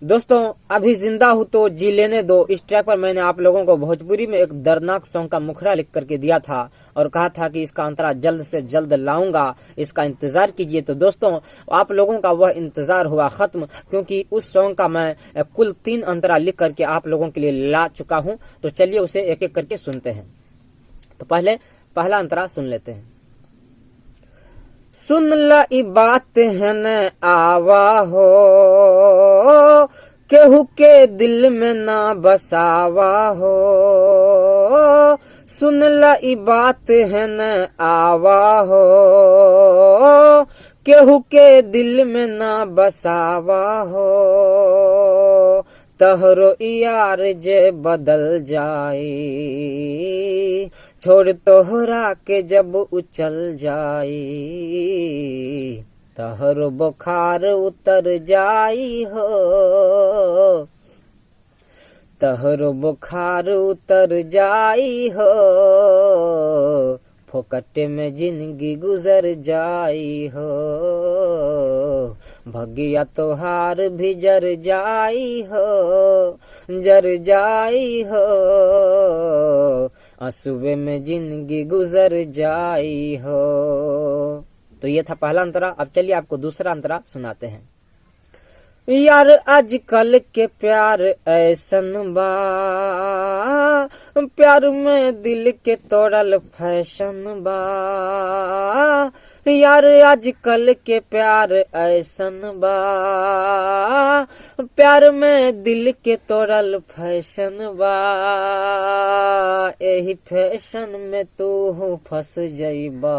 दोस्तों, अभी जिंदा हूं तो जी लेने दो, इस ट्रैक पर मैंने आप लोगों को भोजपुरी में एक दर्दनाक सॉन्ग का मुखड़ा लिख करके दिया था और कहा था कि इसका अंतरा जल्द से जल्द लाऊंगा, इसका इंतजार कीजिए। तो दोस्तों, आप लोगों का वह इंतजार हुआ खत्म, क्योंकि उस सॉन्ग का मैं कुल 3 अंतरा लिख करके आप लोगों के लिए ला चुका हूं। तो चलिए उसे एक एक करके सुनते हैं। तो पहले पहला अंतरा सुन लेते हैं। सुन ला ई बात है न आवा हो, केहू के दिल में ना बसावा हो। सुन ला ई बात है न आवा हो, केहू के दिल में ना बसावा हो। तहरो यार जे बदल जाई, छोड़ तोहरा के जब उचल जाई, तहरो बुखार उतर जाई हो, तहरो बुखार उतर जाई हो, फोकटे में जिंदगी गुजर जाई हो, भगिया तोहार भी जर जाई हो, जर जाई हो, आंसुए में जिंदगी गुजर जाई हो। तो ये था पहला अंतरा। अब चलिए आपको दूसरा अंतरा सुनाते हैं। यार, आजकल के प्यार ऐसन बा, प्यार में दिल के तोड़ल फैशन बा। यार, आजकल के प्यार ऐसन बा, प्यार में दिल के तोड़ल फैशन बा। एही फैशन में तू फंस जइबा,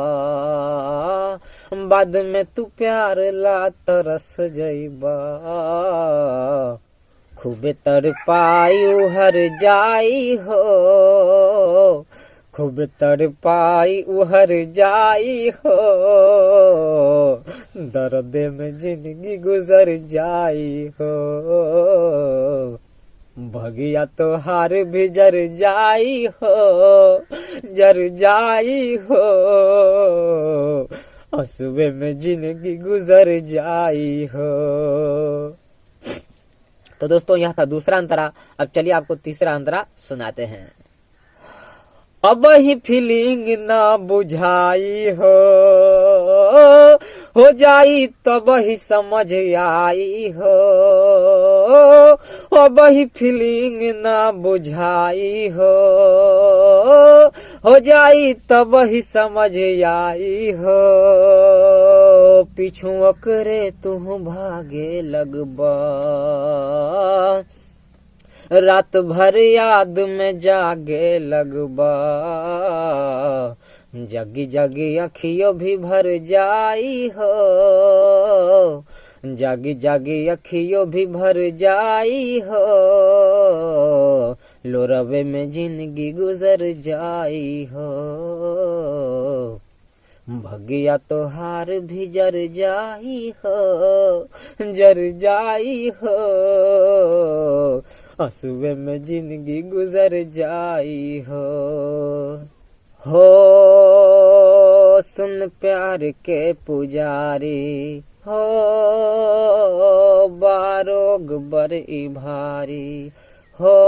बाद में तू प्यार ला तरस जइबा, खूबे तड़पाई हर जाई हो, खूब तड़पाई उहर जाई हो, दर्द में जिंदगी गुजर जाई हो, भगिया तोहार भी जर जाई हो, जर जाई हो, आंसुए में जिंदगी गुजर जाई हो। तो दोस्तों, यह था दूसरा अंतरा। अब चलिए आपको तीसरा अंतरा सुनाते हैं। अब ही फीलिंग ना बुझाई हो जाई तब ही समझ आई हो। अब ही फीलिंग ना बुझाई हो जाई तब ही समझ आई हो। पीछू करे तू भागे लगबा, रात भर याद में जागे लगबा, जगी जगी अखियों भी भर जाई हो, जागी जागी अखियों भी भर जाई हो, लोरवे में जिंदगी गुजर जाई हो, भगिया तोहार भी जर जाई हो, जर जाई हो, आंसुए में जिंदगी गुजर जाई हो। सुन प्यार के पुजारी हो, बारोग बर भारी हो।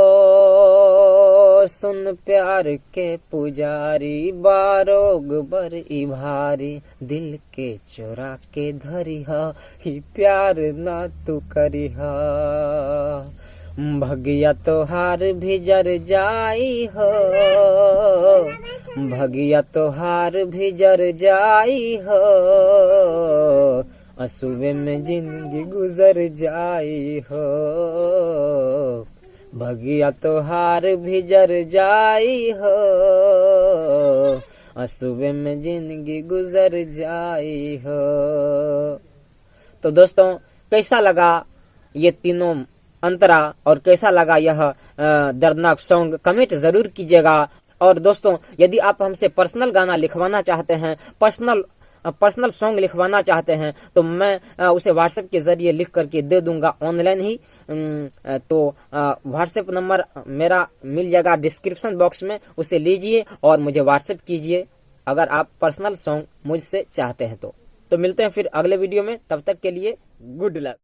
सुन प्यार के पुजारी, बारोग बर भारी, दिल के चोरा के धरिहा ही प्यार ना तू करिहा, भगिया तोहार भी जर जाई हो, भगिया तोहार भी जर जाई हो, आंसुए में जिंदगी गुजर जाई हो, भगिया तोहार भी जर जाई हो, आंसुए में जिंदगी गुजर जाई हो। तो दोस्तों, कैसा लगा ये तीनों अंतरा और कैसा लगा यह दर्दनाक सॉन्ग, कमेंट जरूर कीजिएगा। और दोस्तों, यदि आप हमसे पर्सनल गाना लिखवाना चाहते हैं, पर्सनल पर्सनल सॉन्ग लिखवाना चाहते हैं, तो मैं उसे व्हाट्सएप के जरिए लिख करके दे दूंगा ऑनलाइन ही। तो व्हाट्सएप नंबर मेरा मिल जाएगा डिस्क्रिप्शन बॉक्स में, उसे लीजिए और मुझे व्हाट्सएप कीजिए अगर आप पर्सनल सॉन्ग मुझसे चाहते हैं तो। मिलते हैं फिर अगले वीडियो में, तब तक के लिए गुड लक।